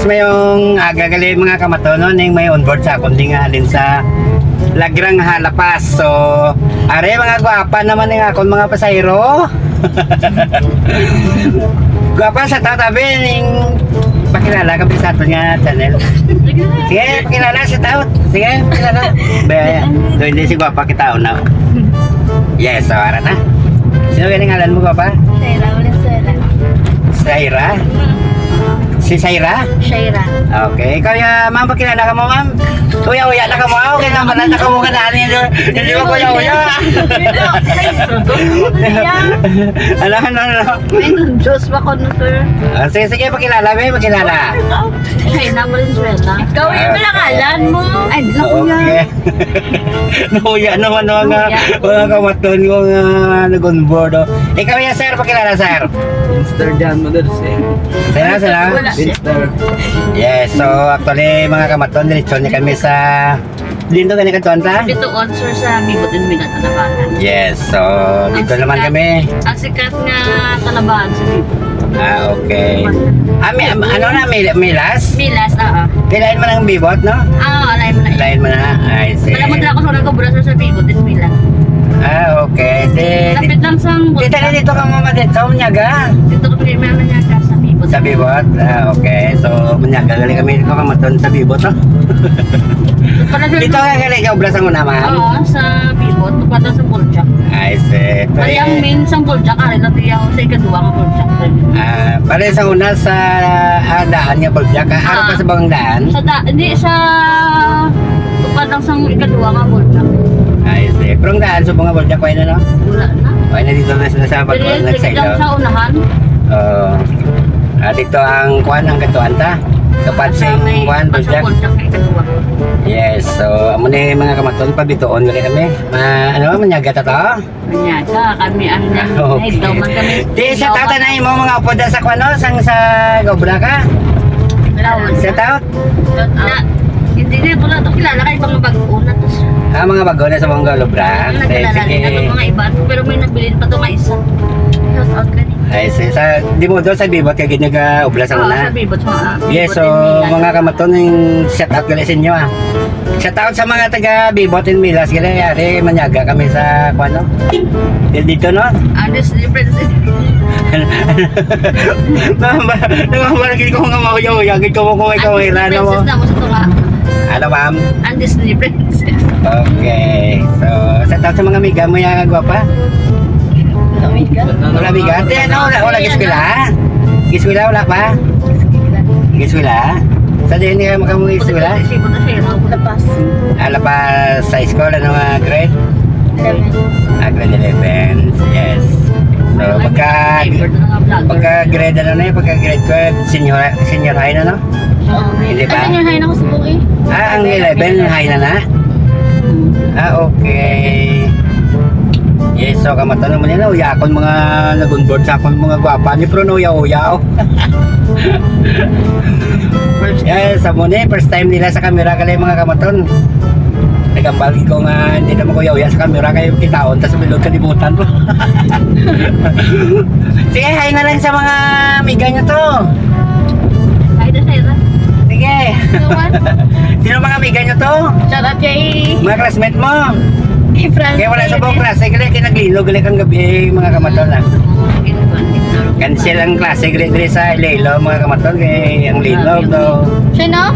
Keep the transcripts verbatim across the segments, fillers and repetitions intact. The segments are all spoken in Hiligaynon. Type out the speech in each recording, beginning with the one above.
Mayong aga gali, mga kamaton, no, ning may onboard sa akon ding halin sa Lagrang, ha, La Paz. So, are, mga gwapa naman ning akon mga pasahero. Gwapa, sa tabi ning pakilala ka sa aton nga channel. Sige, pakilala, shout out. Sige, pakilala. Be, do hindi si gwapa kita una. Yes, so, ara na. Sino galing ngalan mo, gwapa? Shaira Valenzuela. Shaira? Si Shaira? Shaira. Okay. Ikaw, ya, ma'am, pakilala ka mo, ma'am? Uya-uya na ka mo, ah. Okay na, wala na ka mo ka na, ano yun? Hindi mo kuya-uya. Ano, ano, ano? Ay, Diyos, bako na, sir. Ah, sige, sige, pakilala, be, pakilala. Ay, na, Valenzuela. Ikaw yung Ah. Pinangalan mo. Ay, di na, kuya. Okay. Nauya naman, no, nga, Nauya. Mga kamaton ko nga nag-onboard, oh. Ikaw, ya, sir, pakilala, sir. Mister John Madurse. Sila, sila. Wala. Mister. Yes, so, actually, mga kamaton, diretso niya kami sa, dito gani ka, Tuan, ta? Dito, on, sir, sa Bibot and Milat, Anabangan. Yes, so, dito Ang naman sikat, kami. Ang sikat nga talabahan sa Bibot. Ah, okay. Ah, mi-, am-, ano na, mi-, Milas? Milas, oo. Di lain man ang Bibot, no? Ah, oo, lain man na. Lain man na. I see. Wala mo dala ko sa nagkabura sa, sa Bibot, it's Milas. Ah, okay. Di, di, Lapit lang sa di, Bulta. Dali dito ka, mama, dito, Manyaga. Dito ko kay Mama niya sa Bibot. Sa Bibot? Ah, okay. So, Manyaga, gali kami dito, kamaton sa Bibot, no? Pala sa Dito ka gali ka obra sa una, ma'am? Oo, sa Bibot. Tupad lang sa Boljak. I see. Ito Kaya ang eh. Main sa Boljak, ari na tiyaw sa ikaduha nga Boljak. Ah, pare sa una sa, ah, daan nga Boljak, ah, araw Ah. pa sa bang daan? Sa da-, hindi, sa tupad lang sa ikaduha nga Boljak. I see. Pero ang daan sa mga Boljak, wala na, no? Wala na. Wala na dito na sila sa Dili, pagkuhan ng sige lang Sailo. Sa unahan. Oo. Ah, dito ang kuan, ang katuan ta. Tupad Sa sing may kuan, Pastor Boljak. Boljak kay ikaduha. Yes, so, amo ni mga kamaton, pabituon gali kami. Ma-, ano, Manyaga ta to? Manyaga, kami ang Ah, okay. Nagdaw man kami. Di, shout out na imo mga upod sa kuan, no? Sang sa Gobra ka? Shout out. Shout out? Na, hindi na ito na ito kilala kay mga bago na to, sir. Ah, mga bago na sa mga Gobra. Ang Eh, nagkilala sige. Nila itong mga iba, pero may nabilin pa ito nga isa. Shout out ka ni. Ay, sa, sa, di mo doon sa Bibot ka gid nag-obra sa Oo, una? Sa Bibot, sa, ah, Yes, Bibot so, and Milan. Mga kamaton, yung shout out gali sa inyo, ah. Shout out sa mga taga Bibot and Milas, gali, ari, Manyaga kami sa, kuwan, no? Dito, no? Andes de Princess. Nangamba-, nangamba lagi ko nga mahuya-huya, gid ko mo kung may Andes de kawira na mo. Princess na mo sa tunga. Ano, ma'am? Andes de Princess. Okay. So, shout out sa mga amiga mo yan, gwapa. Amiga? Wala, amiga. Ate, ano, wala, wala, giskwela? Giskwela, wala pa? Giskwela? Sa din niya makamu giskwela? Lapas. Ah, Lapas sa school, ano nga grade? Eleven. Ah, grade eleven. Yes. So, pagka, pagka grade, ano na yun? Pagka grade twelve, senior, senior high na, no? Oo. Hindi pa? Ano yung high na ko sa buhay? Ah, ang eleven, high na na? Ah, okay. Yes, so, kamata naman yun, oh. Uya akon mga nag-onboard sa akon mga gwapa ni, pero nauya-uya, oh. Yes, amo ni, first time nila sa camera, gali, mga kamaton. Nagambal ko nga hindi naman ko uya-uya sa camera, kay kitaon ta sa bilog kalibutan mo. Sige, hi na lang sa mga amiga nyo to. Hi na, Sarah. Sige. Sino mga amiga nyo to? Shout out kay Mga classmate mo. Kay Franz. Kaya wala sa buong klase, kaya kinaglilog, gali kang gabi, mga kamaton, ah. Cancel ang klase, gali, gali sa Iloilo, mga kamaton, kay ang lilog, no? Sino?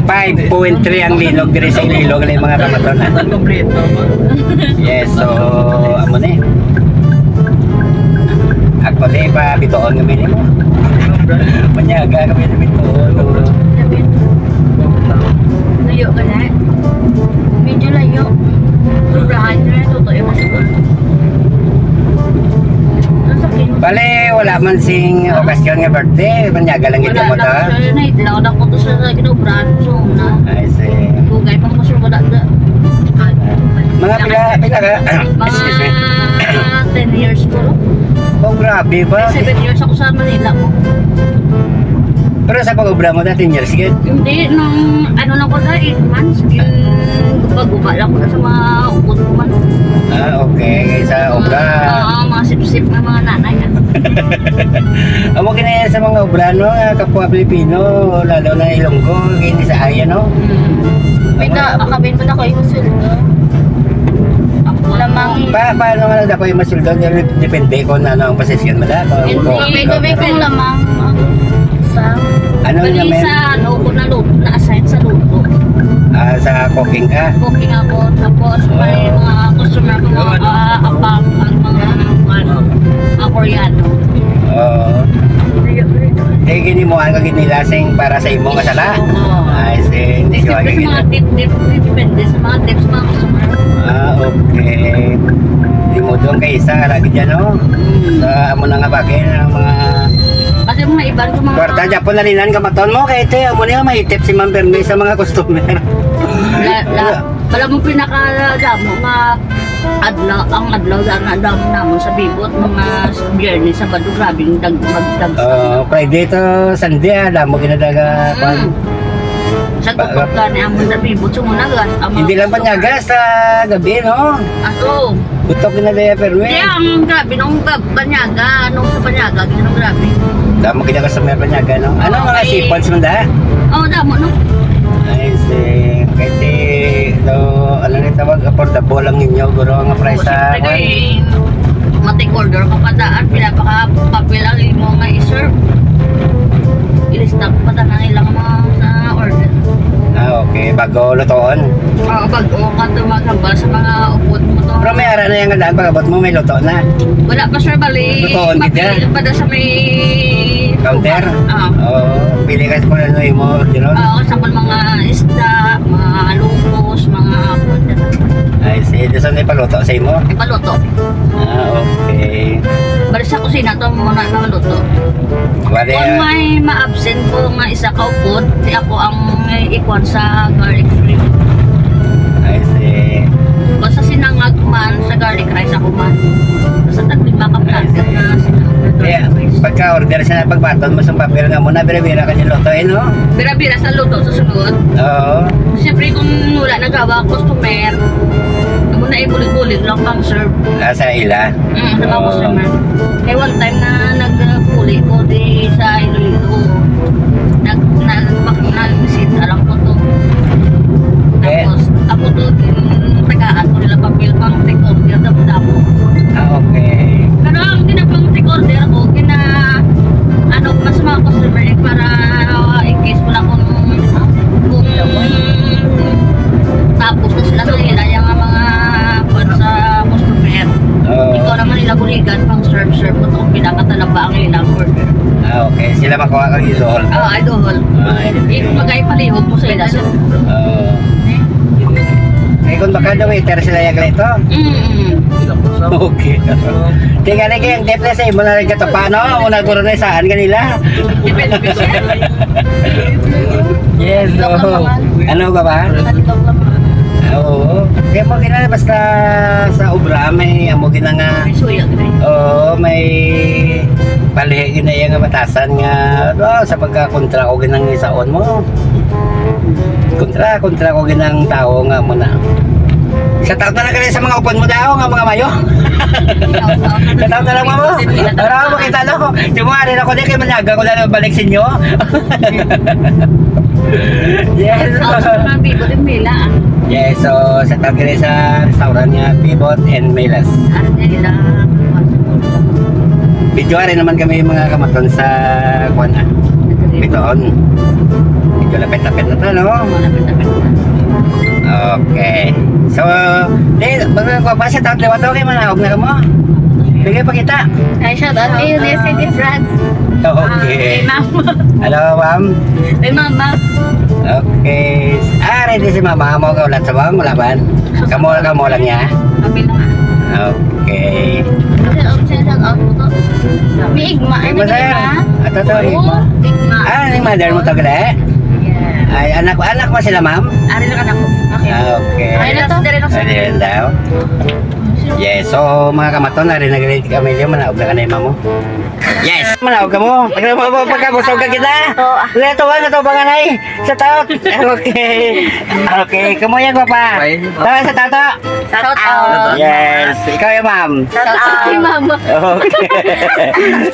Five point three ang lilog diri sa Iloilo, gali, mga kamaton, ah. Kompleto. Yes, so, amo ni. Actually, pa bituon kami ni mo. Manyaga kami ni bituon. Layo ka na. Medyo layo. Sobrahan nyo na ito, ito yung mas Bale, wala man sing okasyon nga birthday, manyaga lang ito mo to. Wala lang siya, na idlaw na ko to sa ginobrahan sa una. I see. Dugay pa ko siya wala na. Mga pila, pila ka? Excuse me. Mga ten years ko. Oh, grabe ba? Seven years ako sa Manila ko. Pero sa pag-obra mo, dati ten years gid? Hindi, nung ano lang ko na, eight months, gin-guba-guba lang ko na sa mga upod ko man. Ah, okay. Sa obra. Oo, mga sip-sip nga mga nanay, ah. Amo gani sa mga obra, no, nga kapwa Pilipino, lalo na Ilonggo, gini sa aya, no? Hmm. May Amo na- kakabin mo na ko yung sweldo. Lamang. Pa, paano nga nagdako yung masuldo? Depende kung ano ang posisyon mo na. Kung Hindi, kung may gabi kung lamang. Sa Ano Bali naman? Sa ano, kung naluto, na-assign sa luto. Ah, sa cooking ka? Cooking ako, tapos may Oo. mga customer ko, mga Yun. ah, abang, ang mga, ano, mga Koreano. Oo. Kaya gini mo ang ginilasing para sa imo nga sala? Oo. Ay, si Depende sa mga tip-tip, depende sa mga tips, mga customer. Ah, okay. Di mo doon kay isa, lagi dyan, no? Mm. Sa amo na nga bagay, ang mga Kasi mga iban ko, mga Kwarta dyan po nalinan ka maton mo, kay ito, amo niya, may tip si Ma'am Bernie sa mga customer. La, la, wala mong pinakadamo nga adlaw, ang adlaw na damo namon sa Bibot, mga Biyernes, Sabado, grabing dag-, magdag-, Ah, Friday to Sunday, ah, damo ginadaga, Mm. kwan. Sa Ba- tuktok ka ni amon sa Bibot, sumuna, gas, amon Hindi lang sa Banyaga, sa gabi, no? Ato. Butok na daya, pero, eh. Kaya ang grabe, nung gab-, Banyaga, nung sa Banyaga, ginang grabe. Damo kita ka sa may Banyaga, no? Ano Oo, mga kay seafoods man da? Oo, damo, no? Ay, si, kay ti, do, ano ni tawag, affordable lang ninyo, guro, ang price Oo, sa, siyempre, kay, matik order ka pa daan, pinapaka-papel ang imo nga i-serve. Ilista ko pa tanan ilang mga sa order. Ah, okay. Bago lutoon? Oo, bago ka ito maghambal sa mga upod mo to. Pero may ara na yung daan, pag-abot mo, may luto na. Wala pa, sir, bali. Lutoon, gid yan? Mapili pa daw sa may Counter? Ah. Oo. Pili ka kung ano yung mo, you know? Oo, sa mga isda, mga lupos, mga upod. Ay, sige. Di sa may paluto sa imo? May paluto. Ah, okay. Bali sa kusina to, muna na maluto. Wala. Kung may ma-absent ko nga isa ka upod, di ako ang ikuan sa garlic shrimp. I see. Kung sa sinangag man, sa garlic rice ako man. Basta tag lima ka plato na sinangag na Kaya, garlic rice. Pagka-order siya, pagbaton mo sa papel nga mo, nabira-bira ka niluto, eh, no? Bira-bira sa luto, sa sunod. Oo. Siyempre, kung wala nagawa, customer, amo na ibulig-bulig lang pang serve. Ah, sa ila? Mm, sa mga Oo. customer. Kay one time na nagpuli ko di sa Iloilo. Nag, nag, nag-visit alam ko to. Eh. Tapos, ako to, din, tagaan ko nila papel pang take order, damo-damo. Ah, okay. Pero ang ginapang take order ko, gina, ano, mas mga customer, eh, para, uh, in case wala kung, kung tapos na sila sa ila, yung mga, kwan sa customer. Oo. Ikaw naman nila buligan, pang serve-serve mo itong pinakatalaba ang ilang order. Ah, okay. Sila makuha kang idol. Oo, idol. Ah, I see. Ikaw magay palihog mo sa ila, sir. Oo. Eh, kung baka daw waiter sila yung ganito? Mm-mm. Okay. Kaya nga na kaya ang tip na sa imo na nagkatapa, no? Amo na guro na saan kanila? Depende, sir. Yes, Itlog lang so, naman. Ano ka ba? Itlog lang naman. Oo. Kaya mo gina, basta sa obra, may amo gina nga. May suya, gina. Oo, may palihi gina yung batasan nga, oh, sa pagkakontra ko ginang isaon mo. Kontra, kontra ko ginang tao nga mo na. Shout out na lang kami sa mga upod mo daw, nga mga mayo. Shout out na lang, mama. Para makita, no? Di mo nga rin ako, di kayo manyaga ko na lang balik sa inyo. Yes. Shout out sa mga Bibot and Mela, ah. Yes, so, shout out kami sa restaurant nga Bibot and Melas. Ah, nila. Video rin naman kami mga kamaton sa, kuwan, ah, Bitoon. Medyo lapit-lapit na to, no? Malapit-lapit na. Okay. So, di, mga kwapa, shout out liwat, okay, manahog na mo. Sige, pakita. Ay, shout out kayo ni City Friends. Okay. Ah, kay ma'am. Hello, ma'am. Kay mama. Okay. Ah, ready si mama. Mo ka ulat sa bang? Wala ba? Kamo, kamo lang niya? Kami lang. Okay. Shout out, shout out mo to. May igma. Igma, ano, sir? Igma? Ato to, Oo, igma. Igma. Ah, ni mother mo to, gale? Yeah. Ay, anak, anak mo sila, ma'am? Ari lang anak ko. Okay. Ah, okay. Ay, na to. Dali lang, sir. Dali lang daw. Yes, so mga kamaton, nari na galing kami niyo, manaog na ka na yung mamo. Yes, manaog ka mo. Pagka mo, pagka mo, pagka mo, kita. Oo. Leto, ano to, panganay? Sa taot. Okay. Okay, kamuya ko pa. Bye. Tara sa tato. Shout out. Yes, ikaw yung ma'am. Shout out kay mama. Okay.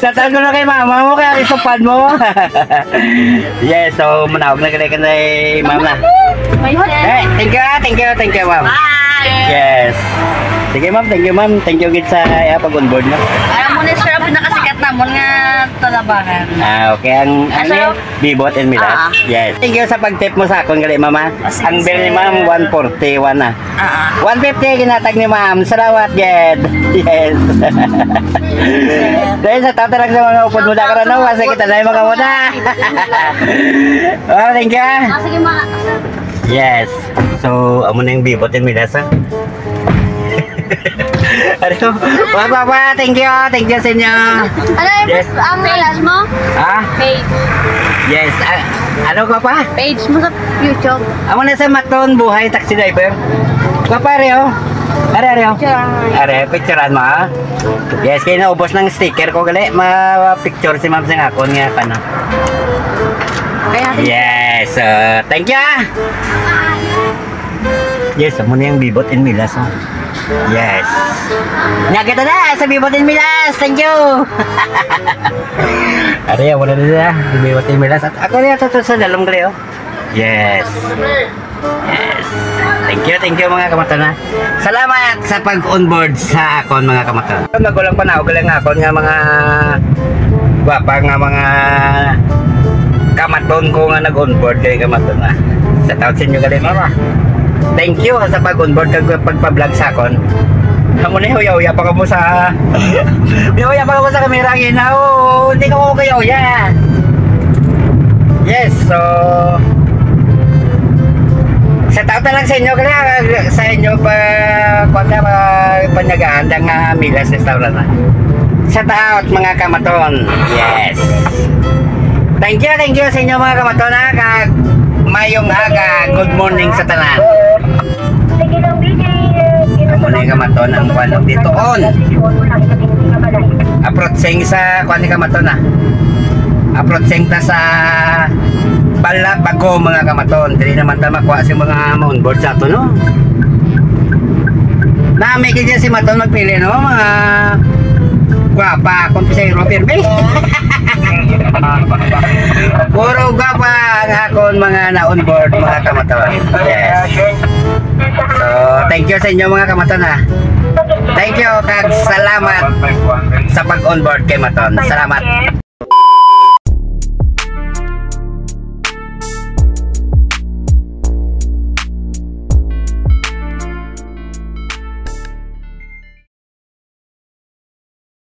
Shout out ko na kay mama mo, kaya isupad mo. Yes, so manaog na galing ka na yung ma'am na. May Eh, thank you, ah, thank you, thank you, ma'am. Bye. Yes. Sige, ma'am. Thank you, ma'am. Thank you gid sa, ah, pag-onboard, no? Alam mo na, sir, ang pinakasikat namon nga talabahan. Ah, okay. Ang, ano, Ano? Bibot and Milas? Ah. Yes. Thank you sa pag-tip mo sa akon, gali, mama. Ah, sige, Ang bill ni sir. Ma'am, one forty-one na. Ah, ah. One fifty ginatag ni ma'am. Salamat, Jed. Yes. Dahil sa tatalag sa mga upod mo na karon, no? Kasi kita na yung mga muna. Oh, thank you. Ah, sige, ma. Yes. So, amo na yung Bibot and Milas, ha? Ano? Wa, wa, wa. Thank you. Thank you sa inyo. Ano yung Yes. ang Page ngalan? mo? Ha? Page. Yes. Ah, ano ka pa? Page mo sa YouTube. Amo na sa Maton Buhay Taxi Driver. Wa pa, Reo. Are, Reo. Picture lang. Are, picturean mo, ha? Yes, kaya naubos ng sticker ko, gali. Ma-picture si ma'am sa akon nga, ano. Kaya Yes, uh, thank you, ah. Yes, amo na yung Bibot and Milas, oh. Yes. Nya kita na sa Bibot and Milas. Thank you. Ari, amo na nila, Bibot and Milas. At ako na to, to sa dalom gali, oh. Yes. Yes. Thank you, thank you, mga kamaton, ha. Salamat sa pag-onboard sa akon, mga kamaton. Magulang pa na, ako lang akon nga mga gwapa nga mga kamaton ko nga nag-onboard kay kamaton na. Sa taon sa inyo gali, mama. Thank you sa pag-onboard kag pagpa-vlog sa akon. Amo na, huya-huya pa kamo sa, huya-huya pa kamo sa kamera, ginaw. Hindi ko huya-huya. Yes, so, shout out na lang sa inyo, kaya sa inyo pa, kuwan na, pa, panyagaan, dang, ah, Milas Restaurant, ah. Shout out, mga kamaton. Yes. Thank you, thank you sa inyo, mga kamaton, ha, kag mayong aga. Good morning sa tanan. Amo ni kamaton ang kuwan, ang dito on. Approaching sa kuwan ni kamaton, ah. Approaching ta sa Balabago, mga kamaton. Dili naman ta makuha si mga ma-onboard sa ato, no? Nami kaya si Maton magpili, no? Mga gwapa, kung sa Robert May. Puro gwapa ang akon mga na-onboard, mga kamaton. Yes. So, thank you sa inyo, mga kamaton, ha. Thank you, kag salamat sa pag-onboard kay Maton. Salamat.